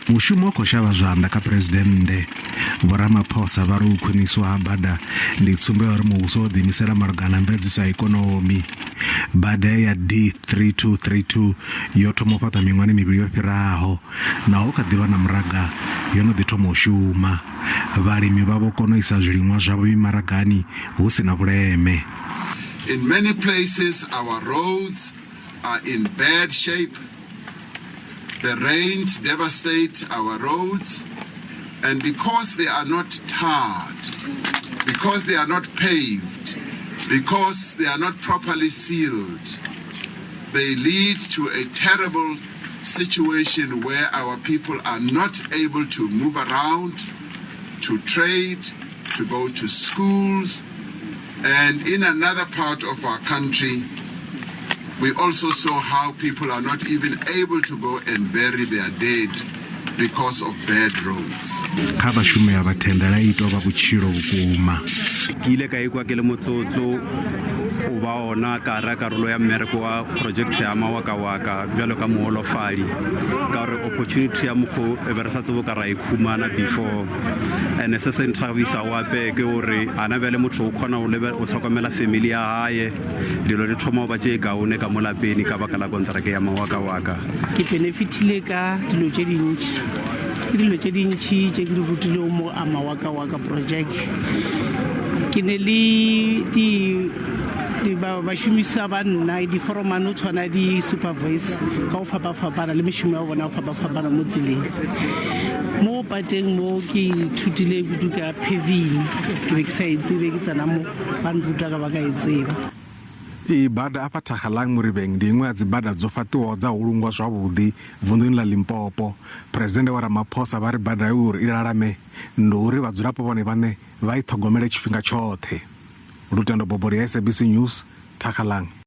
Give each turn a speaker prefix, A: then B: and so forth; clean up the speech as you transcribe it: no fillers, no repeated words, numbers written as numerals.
A: Mushumo u khou shavha zwanḓa kha Phresidennde Vho Ramaphosa vha ri u khwiniswa ha bada ndi tsumbo ya uri muvhuso wo ḓiimisela malugana na mveledziso ya ikonomi. Bada ya D3232 yo thoma u fhaṱwa miṅwahani mivhili yo fhiraho. Naho hu kha ḓi vha na muraga, yo no ḓi thoma u shuma. Vhalimi vha vho kona u isa zwiliṅwa zwavho mimaragani hu si na vhuleme.
B: In many places our roads are in bad shape. The rains devastate our roads, and because they are not tarred, because they are not paved, because they are not properly sealed, they lead to a terrible situation where our people are not able to move around, to trade, to go to schools, and in another part of our country, we also saw how people are not even able to go and bury their dead because of bad roads.
A: Kha vhashumi avha thendela i tou vha vhutshilo vhukuma.
C: Ke ile ka ikwa ke le motlotlo o ba ona ka ra karolo ya mmereko wa project ya Mawakawaka bjalo ka moholofadi, ka gore opportunity ya mokgo e be re sa tsebo ka ra e khumana before. And se se nthabisago gape ke gore ana bjale motho o kgona go hlokomela family ya gae, dilo di thoma go ba tše kaone ka mo lapeng ka baka la kontraka ya Mawakawaka.
D: Ke benefitile ka dilo tše dintši, ke dilo tše dintši tše ke di rutilego mo a Mawakawaka project. Ke ne le di di ba bašomisa ba nna diforomane o tshwana di supervoice ka go fapafapana le mešomo ya bona go fapafapana mo tseleng. Mo pateng mo ke ithutile kudu ka paving, ke be ke sa e tsebe, ke tsena mo ba nruta ka ba ka e tseba.
A: Iyi bada afha Thagalang Muribeng ndi iṅwe ya dzibada dzo fhaṱiwaho dza hulungwa zwavhuḓi vunḓuni ḽa Limpopo. Phresidennde Vho Ramaphosa vha ri bada heyi uri i lalame ndi uri vhadzulapo vhone vhaṋe vha i ṱhogomele tshifhinga tshoṱhe. Lutendo Bobori, SABC News, Thagalang.